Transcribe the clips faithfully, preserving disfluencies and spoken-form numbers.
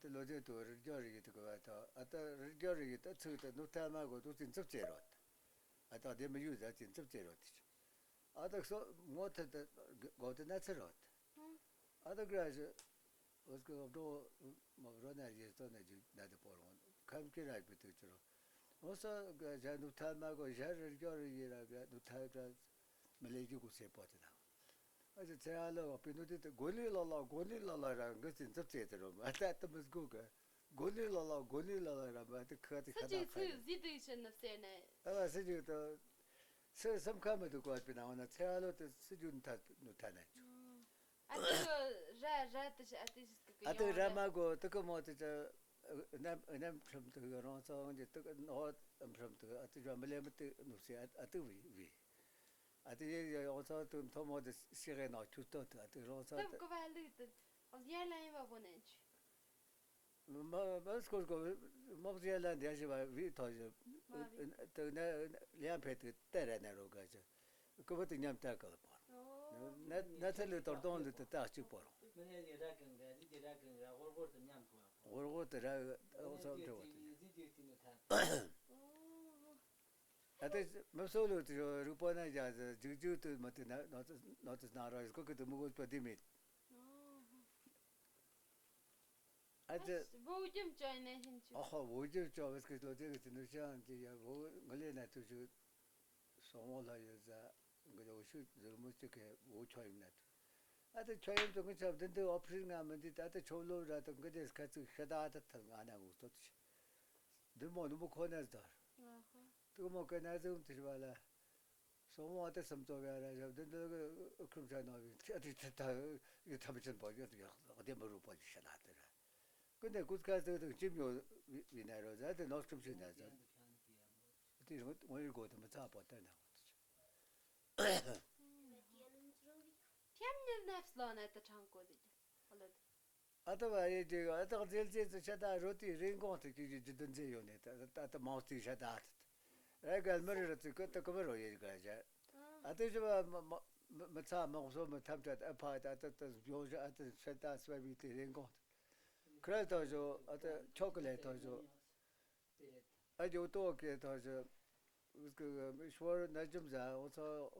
དེ་ལོ་ཆེན་དུ་རི་རྒྱ་རི་ཡི་དུ་གི་བ་ད་ཨ་ད་རི་རྒྱ་རི་ཡི་ད་ཚིག་ད་ནུ་ཐ་མ་གོ་དུ་ཙི་འཛུབ་ཙེ་རོ། ཨ་ད་དེ་མི་ཡུ་ཟ་ཙི་འཛུབ་ཙེ་རོ་དེ་ཆི། ཨ་ད་སོ་ངོ་ཐ་ད་གོ་ད་ན་ཚི་རོ། ཨ་ད་ག་ར་ཞི་འོ་སྐུ་འབྲོ་མ་འབྲོ་ན་ཡེ་སྟོ་ན་ཇུ་ན་དེ་པོ་རོ་ཁམ་ཁི་ར་བི་དུ་ཅི་རོ། འོ་ས་ག་ཞ་ནུ་ཐ་མ་གོ་ཞ་རི་རྒྱ་རི་ཡི་ར་ག་ནུ་ཐ་ག་མི་ལེ་ཇི་གུ་སེ་པོ་དེ་ན། ཨ་ཅེ་ཚེ་ཨ་ལོ་བ་པི་ནུ་ཏི་ཏི་གོ་ལི་ལ་ལ་གོ་ལི་ལ་ལ་ར་འགི་ཙི་འཛུབ་ཙེ་ཏི་རོ་མ་ཏ་ཏི་མི་སྒུ་གི་གོ་ལི་ལ་ལ་གོ་ལི་ལ་ལ་ར་མ་ཏི་ཁ་ཏི་ཁ་སི་ཏ་ཅིག་ཁ་སི་ཏི་ཟི་དུ་ཤི་ནི་སེ་ནི། ཨ་བ་སི་ཅིག་ཏི་སི་སམ་ཁ་མི་ཏི་གོ་པི་ན་འོ་ན་ཚེ་ཨ་ལོ་ཏི་སི་ཅིག་ནུ་ཐ་ནུ་ཐ་ན་ཅུ། ཨ་ཏི་གི་ར་ར་ཏི་ཤི་ཨ་ཏི་ཤི་སྐི་གི་ཨ་ཏི་ཡོང་ར་ར་མ་གོ་ཏི་གི་མོ་ཏི་ཅི་ནམ་ནམ་ཕྲམ་ཏི་གི་རོང་ཚོ་འོང་ཅི་ཏི་གི་ནོ་ཕྲམ་ཏི་གི་ཨ་ཏི་ཇོ་མི་ལེ་མི་ཏི་ནུ་སེ་ཨ་ཏི་བི་བི། ཨ་ཏི་ཡེ་ཡོ་ཡོ་ཚོ་ཏུ་མཐོ་མོ་ཏི་སི་གེ་ནོ་ཆུ་ཏོ་ཏི་ཨ་ཏི་རོང་ཚོ་ཏབ་ཏི་གི་བ་ལུག་ཏི་ཨོ་ཡ་ལ་ཡིན་བ་བོ་ནན་ཆུ། མ་མ་སྐོར་སྐོར་མོག་ཡ་ལ་འདི་ཞི་བ་བི་ཐོ་ཞི། མ་བི། ཏི་ན་ལིང་ཕེ་ཏི་ཏེ་ར་ན་རོ་ག་ཞི། ཀུ་བ་ཏི་ཉམ་ཏ་ག་ལ་པོ། ཨོ། ན་ན་ཚ་ལི་དོར་དོང་ལི་ཏི་ཏ་གཅིག་པོ་རོ། མི་ནས་ཡི་ར་གང་ག་ཟི་དི་ར་གང་ག་གོར་གོར་དུ་ཉམ་གོ་བ། གོར་གོར་དུ་ར་ཨོ་ཚོ་འགྲོ་བ་ཏི། ཟི་དི་ཏི་ནི་ཐ། ཨོ། ཨ་ཏི་མི་སོ་ལུ་ཏི་རུ་པོ་ན་ཡ་ཟི་ཇིག་ཇིག་ཏུ་མ་ཏི་ན་ནོ་ཏི་ནོ་ཏི་ན་རོ་ཀུ་ཀི་ཏི་མུ་གུ་པ་དི་མི། ཨོ། ཨ་ཙི། ཨ་བོ་རྒྱུ་མ་ཅོ་ཡིན་ན་ཞིན་ཅུ། ཨ་ཧོ་བོ་རྒྱུ་མ་ཅོ་བས་ཀི་ལོ་ཙེ་གི་ཙི་ནུ་ཤང་གི་ཡ་བོ་ང་ལེ་ན་ཐུ་ཞུ་སོང་བོ་ལ་ཡོད་ཟ་གི་ལོ་ཤུ་ཟུར་མོ་ཅི་གི་བོ་ཆོ་ཡིན་ན་ཐུ། ཨ་ཏི་ཆོ་ཡིན་ཏུ་ང་ཆབ་འདི་འདི་ཨོ་ཕྲི་ང་མི་འདི་ད་ཏི་ཆོ་ལོ་ར་ཏི་ང་དེ་ཁ་ཙི་ཤ་ད་ཏི་ཐལ་ང་ན་འུ་ཏོ་ཏི་འདི་མོ་ནུ་མོ་ཁོ་ན་ཟ་ད་ར། ཨ་ཧོ། ཏི་མོ་ཀི་ན་ཟུམ་ཏི་ཤི་བ་ལ། སོ་མོ་ཨ་ཏི་སམ་ཙོ་ག་ར་ཞབས་འདི་འདི་ཨུ་ཁུམ་ཆ་ནོ་བི་ཨ་ཏི་ཏི་ཏ་ཡི་ཐམ་ཆེན་པོ་ཡོད་ཡོད་བདེ་མི་རུ་པོ་ཞི་ཤ་ན་ཏི་ར། ཀུན་ནས་ཀུ་ཁ་ཏི་ཏི་ཅི་མྱོ་བི་ན་རོ་ཟ་ཏི་ནོ་ཁུམ་ཆེན་ན་ཟ། ཏི་རུ་ངོ་ཡི་གོ་ཏི་མི་ཚ་པོ་ཏི་ན་ངོ་ཏི་ཆ། ཐེམ་ཉིར་ནེ་ཕ་ལོ་ན་ཏི་ཁྲང་ཀོ་ཟི་ཨ་ལ་ཏི། ཨ་ཏི་བ་ཡེ་ཏི་ཨ་ཏི་རྫེལ་རྫེལ་ཏི་ཤ་ད་རོ་ཏི་རིན་གོང་ཏི་ཀི་ཀི་ཇི་དུ་འཛེ་ཡོ་ནེ་ཏ་ཏ་ཏི་མང་ཏི་ཤ་ད་ཏི་ར་གལ་མི་རི་ར་ཏི་ཀི་ཏི་ཀི་བ་རོ་ཡེ་ག་ཇ། ཨ་ཏི་ཞི་བ་མ་མ་མ་ཚ་མ་སོ་མ་ཐམ་ཅ་ཨ་ཕ་ཏ་ཏི་ཏི་ཡོ་ཞ་ཨ་ཏི་ཤ་ད་སུ་བ་བི་ཏི་རིན་གོང་ཏི་ཁྲལ་ཏོ་ཞོ་ཨ་ཏི་ཆོ་ཀི་ལེ་ཏོ་ཞོ། ཨ་ཇོ་ཏོ་ཀེ་ཏོ་ཞོ། ཀི་ཤོར་ན་ཅུམ་ཟ་འོ་ཚོ།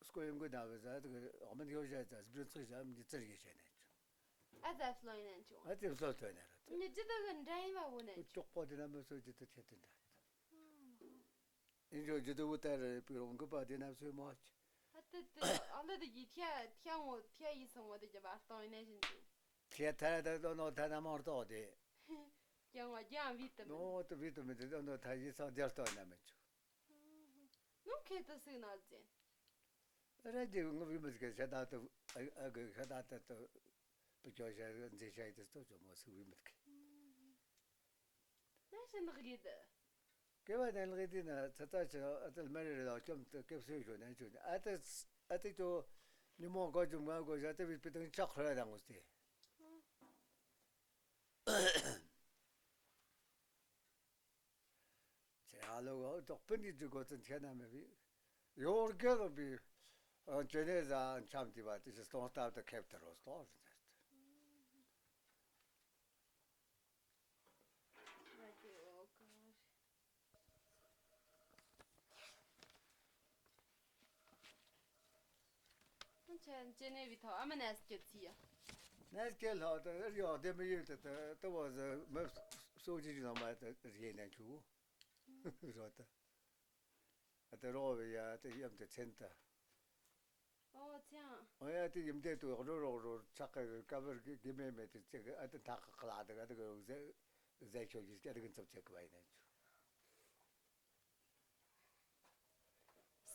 སྐུ་ཡོན་གི་ན་བའི་ཟ་དེ་གི་འོ་མ་ཡོ་ཞ་ཟ་སྦྲུལ་ཚིག་ཞ་མི་ཙིར་ཡེ་ཞ་ནས་ཅུ། ཨ་ཙ་ཕ་ལོ་ཡིན་ན་ཅུ། ཨ་ཙི་ཕ་ལོ་ཐོན་ནས་ར་ཏི། ཉི་ཇི་དག་གི་འདྲ་ཡིན་བ་བོ་ནས་ཅུ། ཅོག་པོ་དེ་ན་མི་སོ་ཇི་ཏི་ཁྱེད་དེ་འདྲ། ཨིན་ཇོ་ཇི་དུ་བུ་ཏ་རེ་པི་རོང་གི་པ་དེ་ན་སོ་མོ་ཅི། ཨ་ཏི་ཏི་ཨ་ལ་དི་ཡི་ཐིའ་ཐིའ་ངོ་ཐིའ་ཡི་སོ་ངོ་དི་ཇ་བར་སྟོང་ཡིན་ན་ཞིན་ཅུ། ཁྱེད་ཐ་ར་ད་ལོ་ནོ་ཐ་ན་མོར་ཏོ་དེ། ཀྱང་ང་ཀྱང་བི་ཏི་མི། ནོ་ཏི་བི་ཏི་མི་དེ་ལོ་ནོ་ཐ་ཡི་སང་རྒྱ་སྟོ་ན་མི་ཅུ། ནུབ་ཁའི་ཏི་སུག་ན་ཟེ། ར་ཇེ་ངུ་བི་མི་ཟེ་ཤ་ད་ཏི་ཨ་གི་ཤ་ད་ཏི་ཏི་པི་ཅོ་ཤ་མཛེ་ཤ་ཡི་ཏི་སྟོ་ཅོ་མོ་སུག་བི་མི་ཁེ། ན་ཤི་ནག་གི་ཏི། ཀེ་བ་ནན་ལག་ཏི་ན་ཚ་ཚ་ཆི་ཨ་ཏི་མེ་རི་རི་ལ་ཅོམ་ཏི་ཀེབ་སུ་ཞོ་ནན་ཅུ་ཨ་ཏི་ཨ་ཏི་ཅོ་ཉི་མོ་གོ་ཅུ་མ་གོ་ཤ་ཏི་བི་པི་ཏང་ཆག་ཁ་ར་དང་གོ་སྟེ། ཚེ་ཨ་ལོ་གོ་དོག་པིན་གྱི་ཇུ་གོ་ཙན་ཁྱེད་ན་མེད་པའི་ཡོར་གེ་རོ་པའི་ཨ་ཅེ་ནེ་ཟ་འཆམ་དེ་བ་དེ་ཞིག་སྟོང་སྟབས་དུ་ཁེབས་དུ་རོ་སྟོང་རེ་ཟེར་ཏེ། ཁྱེད་ཅེ་ནེ་བི་ཐོ་ཨ་མ་ནས་སྐྱེ་ཚི་ཡ། ནས་སྐྱེ་ལྷག་ཏུ་ཨེ་ཡོག་དེ་མི་ཡོད་དུ་དུ་དུ་བོ་ཟི་མི་སོ་ཅི་ཅི་ལ་མ་དུ་རེ་ནས་ཆུ་རོ་དུ་ཨ་དུ་རོ་བི་ཡ་དུ་ཡམ་དུ་ཚན་དུ། ཨོ་ཚང་། ཨོ་ཡ་དུ་ཡམ་དེ་དུ་རོ་རོ་རོ་ཆག་གི་ཀ་བར་གི་གི་མེ་མེ་དུ་ཅི་གི་ཨ་དུ་ཐག་གི་ལ་དུ་ཨ་དུ་གི་ཟེ་ཟེ་ཆོ་ཅི་ཨ་དུ་གི་འཚུབ་ཆེ་གི་བ་ཡིན་ནས་ཆུ།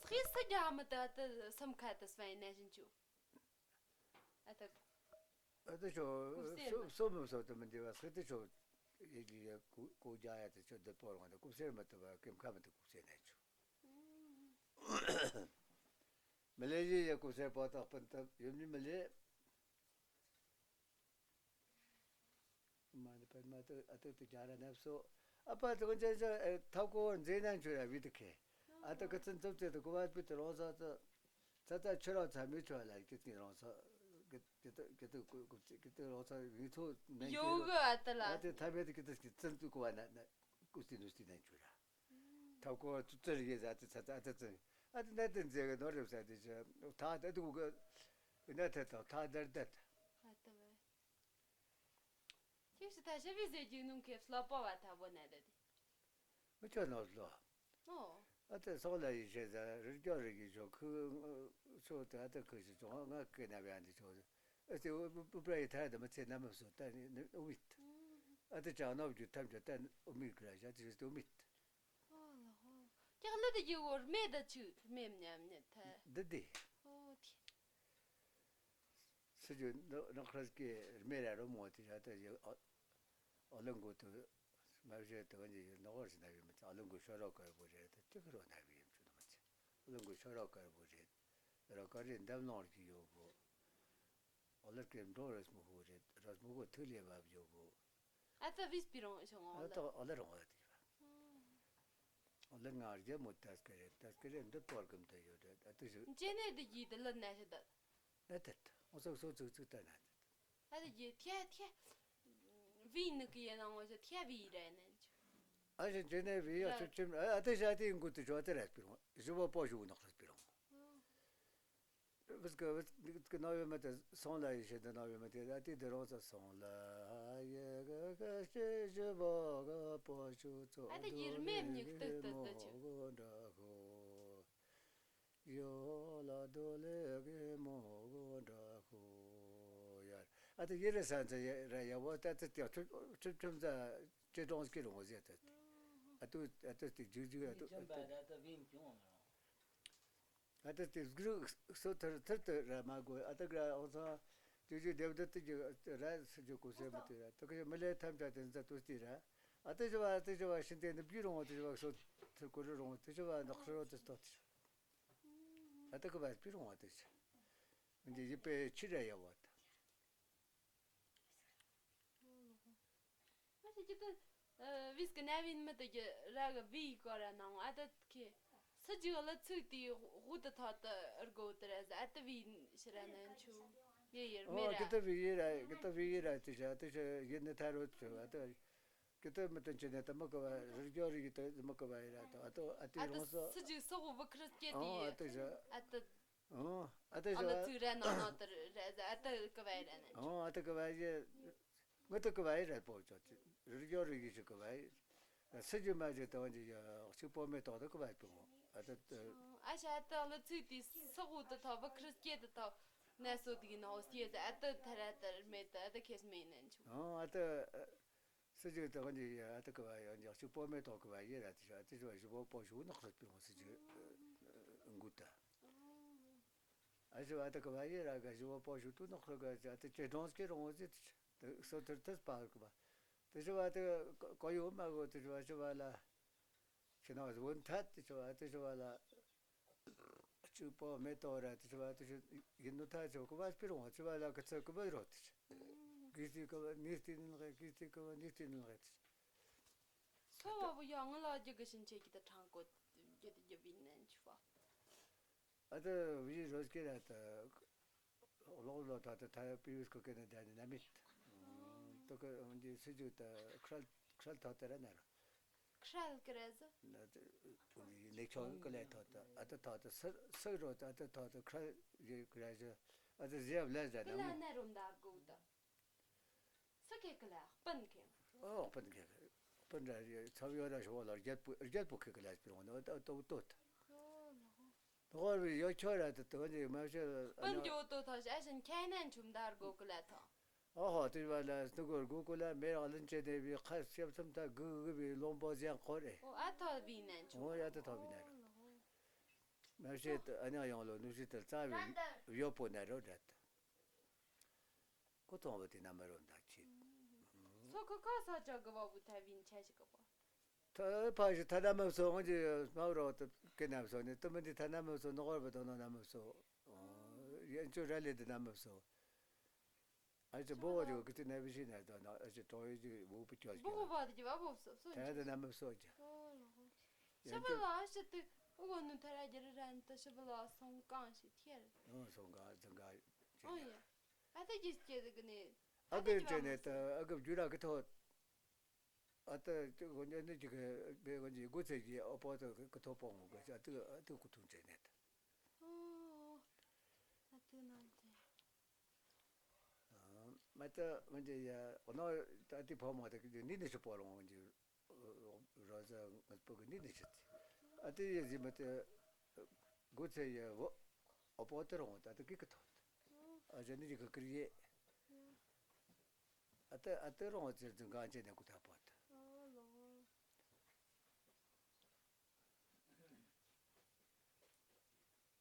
སྲིད་ས་རྒྱ་མི་ད་ད་སམ་ཁ་ད་སུ་ཡིན་ན་ཞིན་ཅུ། ཨ་ད། ཨ་ད་ཆོ་ཀུབ་སེ་སོ་མ་སོ་མི་སོ་ད་མི་འདི་བ་སྲིད་ད་ཆོ་ཡེ་ཡེ་ཡེ་ཀུ་ཀུ་རྒྱ་ཡ་ད་ཆོ་ད་པོ་རང་ད་ཀུབ་སེ་མ་ད་བ་ཀེམ་ཁ་མ་ད་ཀུབ་སེ་ན་ཆོ། མི་ལེ་ཡེ་ཡེ་ཀུབ་སེ་པོ་ད་པན་ད་ཡོད་ནི་མི་ལེ། མ་ནི་པད་མ་ཏི་ཨ་ཏི་ཏི་རྒྱ་ར་ནབ་སོ། ཨ་པ་ཏི་ཀོན་ཅན་ཅན་ཨེ་ཐབ་ཀོ་མཛེས་ན་འཆོ་ཡ་བི་ཏི་ཁེ། ཨ་ཏི་ཀི་ཚིན་ཙུབ་ཙེ་ཏི་ཀོ་བ་པི་ཏི་རོང་ས་ཏི། ཚ་ཚ་ཆུ་རོ་ཚ་མི་ཆོ་ལ་ཀི་ཚིན་རོང་ས། ཀི་ཀི་ཏི་ཀི་ཏི་ཀུ་ཀུ་ཀི་ཏི་རོ་ཚ་ངི་ཚོ་ནན་ཡོ་གི་ཨ་ཏི་ལ། ཨ་ཏི་ཐ་བེ་ཏི་ཀི་ཏི་སྐྱི་ཙན་ཏུ་ཀུ་བ་ན་ན་ཀུ་སྟི་ནུ་སྟི་ནན་ཆུ་ར། ཐ་ཀོ་ཙུ་ཙི་རི་ཡེ་ཟ་ཏི་ཚ་ཚ་ཨ་ཏི་ཙི། ཨ་ཏི་ན་ཏི་ཛེ་གི་ནོ་རེ་ས་ཏི་ཅི་ཐ་ཏི་ཏུ་གུ་ན་ཏི་ཏ་ཐ་དར་ཏི་ཏ། ཨ་ཏི་བེ། ཁྱེད་ཤི་ད་ཞི་བའི་ཟེར་རྒྱུ་ནུང་ཁེབས་ལོ་པ་བ་ཐ་བོ་ན་ཏི་ཏི། མི་ཆོ་ནོ་ལོ། ཨོ། ཨ་ཏི་སོག་ལ་ཡི་ཤེ་ཟ་རི་རྒྱ་རི་གི་ཆོ་ཁུ་ཆོ་ཏི་ཨ་ཏི་ཁུ་ཤི་ཆོ་ང་ཀེ་ན་བེ་ཨན་ཏི་ཆོ། ཨ་ཏི་པུ་པྲ་ཡི་ཐ་ཏི་མི་ཚེ་ན་མི་སོ་ཏ་ནི་ཨུ་མིད། ཨ་ཏི་ཅང་ནོ་བརྒྱུད་ཐམས་ཅད་ཏ་ཨུ་མིད་ཀི་ར་ཞ་ཏི་ཤི་ཏི་ཨུ་མིད། ཨོ་ལ་ཧོ། ཀྱག་ལི་དི་ཡི་བོར་མེ་ད་ཆུ་མེ་མཉམ་ཉི་ཐ། འདི་དི། ཨོ་ཐི། སི་ཇུ་ནག་ཁྲ་སྐེ་རྨེ་ར་རོ་མོ་ཏི་ཞག་ཏ་ཡི་ཨོ་ལི་མགོ་ཏུ་མ་བཞེས་ཏི་བན་ཇི་ཡི་ནག་བར་སི་ན་བི་མི་ཏི་ཨོ་ལི་མགོ་ཤོ་རོ་ཀར་བོ་རེ་ཏི་ཏི་ཁ་རོ་ན་བི་ཡིམ་ཆུ་ན་མ་ཏི་ཨོ་ལི་མགོ་ཤོ་རོ་ཀར་བོ་རེ་རོ་ཀར་རེ་འདམ་ལོང་རྒྱུ་ཡོ་བོ། ཨོ་ལི་ཀེ་འགྲོ་རོ་སྨུ་ཧུ་རེ་རོ་སྨུ་གོ་ཐུ་ལེ་བབ་ཡོ་བོ། ཨ་ཏི་བིས་པི་རོང་ཤོང་ཨོ་ཨ་ལི། ཏི་ཨོ་ལི་རོང་ཨ་ཏི་ཨོ་ལི་ང་རྒྱ་མོ་ཏ་སྐེ་རེ་ཏ་སྐེ་རེ་འདི་པོར་གམ་ཏི་ཡོ་རེ་ཨ་ཏི་ཞུ། ཅེ་ནེ་དི་ཡི་དི་ལི་ན་ཤི་ད། ན་ཏི་ཏི་ཨོ་སོ་སོ་ཙུག་ཙུག་ཏ་ན་ཏི་ཏི། ཨ་དེ་རྒྱུ་ཐེ་ཐེ་བི་ནི་གི་ཡེ་ནང་ངོ་ཞེ་ཐེ་བི་རེ་ནན་ཆུ། ཨ་ཞེ་ཇེ་ནེ་བི་ཡ་ཆུ་ཆིམ་ཨ་ཨ་དེ་ཞ་དེ་འགུ་དུ་ཇོ་དེ་རེ་སྤི་རུང་ཞི་བོ་པོ་ཞུ་ནག་རེ་སྤི་རུང་། བིས་གི་བིས་གི་ནོ་ཡོ་མ་དེ་སོང་ལ་ཡི་ཞེ་དེ་ནོ་ཡོ་མ་དེ་ཨ་དེ་དེ་རོང་ས་སོང་ལ་ཡེ་གི་གི་ཞེ་ཞི་བོ་གི་པོ་ཞུ་ཚོ་ཨ་དེ་ཡིར་མེ་མྱུག་ཏི་ཏི་ཏི་ཆུ། ཡོ་ལ་དོ་ལེ་གེ་མོ་གོ་འདྲ་ཁོ་ཡར། ཨ་ཏི་ཡེ་རེ་ས་འཛི་ཡེ་ར་ཡ་བོ་ཏ་ཏི་ཏི་ཁྲིམ་ཁྲིམ་ཁྲིམ་ཛ་ཅེ་ཀྲོང་སྐེ་རུང་ཟེ་ཏ་ཏི། ཨ་ཏུ་ཨ་ཏི་ཏི་ཇུ་ཇུ་ཨ་ཏུ་ཨ་ཏི་ཏི་ཨ་ཏི་ཏི་གུ་རུ་སོ་ཐར་ཐར་ཏི་ར་མ་གོ་ཨ་ཏི་ག་ར་ཨོ་ཚ་ཇུ་ཇུ་དེབ་ཏི་ཏི་ཇུ་ར་སི་ཇུ་གོ་སེ་མ་ཏི་ར་ཏི་ཀ་མི་ལེ་ཐམ་ཅ་ཏི་ཛ་ཏུ་སྟི་ར། ཨ་ཏི་ཞི་བ་ཨ་ཏི་ཞི་བ་ཤིན་ཏེ་ནི་བརྒྱུད་རུང་བ་ཏི་ཞི་བ་སོ་ཐར་གོ་རུ་རུང་བ་ཏི་ཞི་བ་ནག་ཧྲི་རོ་ཏི་སྟོ་ཏི། ཨ་ཏི་ཀི་བ་སྤི་རུང་བ་ཏི་ཞི། འདི་ཡི་པེ་ཆི་ར་ཡ་བ་ཏི། ཨ་ཞི་ཀི་ཏི། ཨ་བིས་ཀི་ན་བིན་མི་ཏི་གི་ར་གི་བི་གོ་ར་ནང་ཨ་ཏི་ཁི། སི་ཇི་གི་ལི་ཚུག་ཏི་ཧུ་ཏི་ཐོ་ཏི་རྒོ་ཏི་ར་ཟ་ཨ་ཏི་བི་ཤི་ར་ནན་ཆུ། ཡེ་ཡེ་མེ་ཨོ་ར། ཀི་ཏི་བི་ཡེ་ར་ཀི་ཏི་བི་ཡེ་ར་ཏི་ཞི་ཏི་ཞི་ཡེ་ནི་ཐ་རོ་ཏི་ཞི་བ་ཏི། ཀི་ཏི་མི་ཏི་ཅི་ནི་ཏི་མི་ཀི་བ་རི་རྒྱོ་རི་གི་ཏི་མི་ཀི་བ་ཡེ་ར་ཏི་ཨ་ཏི་ཨ་ཏི་ཨ་ཏི་རོང་སོ། སི་ཇི་སོ་ཧུ་བི་ཁྲི་སྐྱེ་ཏི་ཨོ་ཡེ། ཨ་ཏི་ཞི། ཨ་ཏི། ཨོ། ཨ་ཏི་ཨ་ལ་ཞི། ཚུག་ར་ནང་ནང་ཏི་ར་ཟ་ཨ་ཏི་ཀི་བ་ཡེ་ར་ནན་ཆུ། ཨོ། ཨ་ཏི་ཀི་བ་ཡེ། ང་ཏི་ཀི་བ་ཡེ་ར་པོ་ཅོ་ཅི། རི་རྒྱོ་རི་གི་ཅི་ཀི་བ་ཡེ། སི་ཇི་མ་ཇི་ཏི་བ་ཇི་ཡ་གཅིག་པོ་མེ་ཏོག་ཏི་ཀི་བ་ཡེ་པོ། ཨ་ཏི་ཏི། ཨ་ཞ་ཏི་ཨ་ལ་ཚུག་ཏི་སོ་ཧུ་ཏི་ཐོ་བི་ཁྲི་སྐྱེ་ཏི་ཐོ། ན་སོ་ཏི་གི་ནང་སྐྱེ་ཟ་ཨ་ཏི་ཐ་ར་ཏི་མེ་ཏི་ཨ་ཏི་ཁེས་མེ་ནན་ཆུ། ཨོ། ཨ་ཏི། སི་ཇི་ཏི་ཧོན་ཇི་ཡ་ཨ་ཏི་ཀི་བ་ཡ་ཨོན་ཇི་གཅིག་པོ་མེ་ཏོག་ཀི་བ་ཡེ་ར་ཏི་ཞི་ཨ་ཏི་ཞི་བ་ཞི་བོ་པོ་ཞུ་ནག་ཧྲི་སྤི་རུང་སི་ཇི་འགུ་ཏ། ཨ་ཞི་བ་ཨ་ཏི་ཀི་བ་ཡེ་ར་ག་ཞི་བོ་པོ་ཞུ་ཏུ་ནག་ཧྲི་ག་ཨ་ཏི་ཅེ་ཀྲོང་སྐེ་རུང་བོ་ཟི་ཏི་ཏི་སོ་ཐར་ཐར་སྤ་ཀི་བ། ཏི་ཞི་བ་ཏི་ཀོ་ཡོ་མ་གོ་ཏི་ཞི་བ་ཞི་བ་ལ། ཁྱེད་ནང་བཟོ་ཐད་དེ་ཆོ་བ་དེ་ཆོ་བ་ལ། གཅིག་པོ་མེ་ཏོག་ར་དེ་ཆོ་བ་དེ་ཆོ་ཡིན་ནོ་ཐ་ཆོ་གོ་བ་སྤི་རུང་བ་ཆོ་བ་ལ་གི་ཚ་གི་བ་རོ་དེ་ཆོ། གི་སྟེ་གི་བ་ནི་སྟེ་ནི་ལ་གི་སྟེ་གི་བ་ནི་སྟེ་ནི་ལ་དེ་ཆོ། སོ་བ་བུ་ཡང་ང་ལ་རྒྱུ་གི་ཕྱིན་ཆད་ཀྱི་ད་ཕྲང་གོ་རྒྱུ་དེ་རྒྱུ་བི་ནན་ཆོ་བ། ཨ་ད་བི་རོ་སྐེ་ར་ད། ལོག་ལོ་ད་ད་ད་པི་བི་སི་ཁོ་ཀེ་ན་ད་ནི་ན་མེད། ཏོ་ཀ་འདི་སི་ཇུ་ད་ཁྲལ་ཁྲལ་ཐོག་ད་ར་ན་ར། ཁྲལ་ཀི་ར་ཟི། ན་ད་ལེགས་ཆོག་ཀི་ལེ་ཐོག་ད་ཨ་ད་ཐོག་ད་སི་སི་རོ་ད་ཨ་ད་ཐོག་ད་ཁྲལ་ཡེ་ཀི་ར་ཟི། ཨ་ད་ཟི་ཡབ་ལེ་ཟ་ན་ཀི་ལ་མི། ན་རུམ་ད་གོ་ད། སི་ཀེ་ཀི་ལ་སྤུན་ཀེ། ཨོ་སྤུན་ཀེ། སྤུན་ར་ཚབ་ཡོད་ར་ཤོ་ལ་རྒྱལ་པོ་རྒྱལ་པོ་ཁེ་ཀི་ལ་སྤུན་ནོ་ད་ཏོ་ཏོ་ད། ཨོ་ལོ། ད་ཧོར་བའི་ཡོ་ཁྱོད་ར་ད་དོན་ཅིག་མ་བཤད། སྤུན་ཇོ་ཏོ་ཐོ་ཤ་ཞིན་ཁྱེད་ནན་ཆུམ་དར་གོ་ཀི་ལ་ཐོ། ཨོ་ཧོ་དེ་བ་ལ་སྟུ་གོར་གོ་ཀོ་ལ་མེ་རག་ལིན་ཅེ་ནེ་བི་ཁ་ཤེབ་སམ་ད་གུ་གུ་བི་ལོང་པོ་ཟན་ཁོ་རེ། ཨོ་ཨ་ཐོ་བི་ནན་ཆུམ། ཨོ་ཡ་ད་ཐོ་བི་ནན་རོ། མ་བཤད་ཨ་ཉག་ཡོང་ལོ་ནུ་ཞི་ད་རྩ་བའི་ཡོ་པོ་ནན་རོ་ད། ཀོ་ཐོང་བ་དེ་ན་མ་རོ་འདག་ཆེ། སོ་ཁ་ཁ་ས་ཅག་གི་བ་བུ་ཐ་བིན་ཆ་ཞིག་གི་བ། ཐ་ཕ་ཞིག་ཐ་ན་མ་སོ་ང་ཅི་མ་རོ་ད་ཀེ་ན་མ་སོ་ནི་ཏུ་མི་འདི་ཐ་ན་མ་སོ་ནོ་ཧོར་བ་དོ་ནོ་ན་མ་སོ། ཡན་ཆོ་ར་ལེ་དི་ན་མ་སོ། ཨ་ཅི་བོ་བ་དི་གི་ཏི་ན་བི་ཤི་ན་དོ་ན་ཨ་ཅི་ཏོ་ཡི་ཅི་བུ་པུ་ཅོ་ཅི། བོ་བ་དི་བ་བོ་སོ་སོ་ཐ་ཡ་དི་ན་མ་སོ་ཅི། ཤི་བ་ལ་ཨ་ཤི་ཏི་ཨུ་གོ་ནུ་ཐ་ར་རྒྱ་ར་རན་ཏི་ཤི་བ་ལ་སོང་གང་ཞིག་ཐེར། ཨོ་སོང་གང་ཟང་གང་ཅི། ཨོ་ཡ། ཨ་ད་ཅི་སྐྱེ་ཟིག་ནི། ཨ་གི་ཅེ་ནེ་ད་ཨ་གི་བརྒྱུད་ར་གི་ཐོ། ཨ་ད་ཅི་གོ་ཉེ་ནི་ཅི་གི་བེ་གོ་ཉི་གོ་ཚེ་ཡི་ཨོ་པོ་ད་གི་ཐོ་པོ་ངོ་གི་ཨ་ད་ཨ་ད་གི་ཐུང་ཅེ་ནེ་ད། ཨོ། ཨ་ད་ནང་ཏེ། མ་ད་ང་ཅི་ཡ་ཨོ་ནོ་ད་ཏི་ཕོ་མོ་ད་གི་ནི་ནི་ཤི་པོ་ལོང་ང་ཅི། རོ་ཟ་ངས་པོ་གི་ནི་ནི་ཤི་ཏི། ཨ་ད་ཡི་ཟི་མ་ད་གོ་ཚེ་ཡི་ཨོ་ཨོ་པོ་ད་རོང་ད་ད་གི་གི་ཐོ། ཨ་ཅི་ནི་ཅི་གི་ཀི་རི་ཡེ། ཨ་ཏི་ཨ་ཏི་རོང་ཙེ་ཙི་གང་ཅེ་ནེ་ཀུ་ཐ་པོ་ཏི།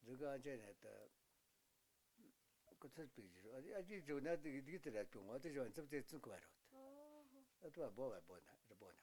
ཙི་གང་ཅེ་ནེ་ཏི། ཀུ་ཚུར་པི་ཞིག་ཨ་ཨ་ཅི་ཇོ་ན་དི་དི་ཏི་ར་པི་ངོ་ཏི་ཞོན་ཙབ་ཙེ་ཙི་ཀུ་བ་རོ་ཏི། ཨ་ཏི་བ་བོ་བ་བོ་ན་རི་བོ་ན།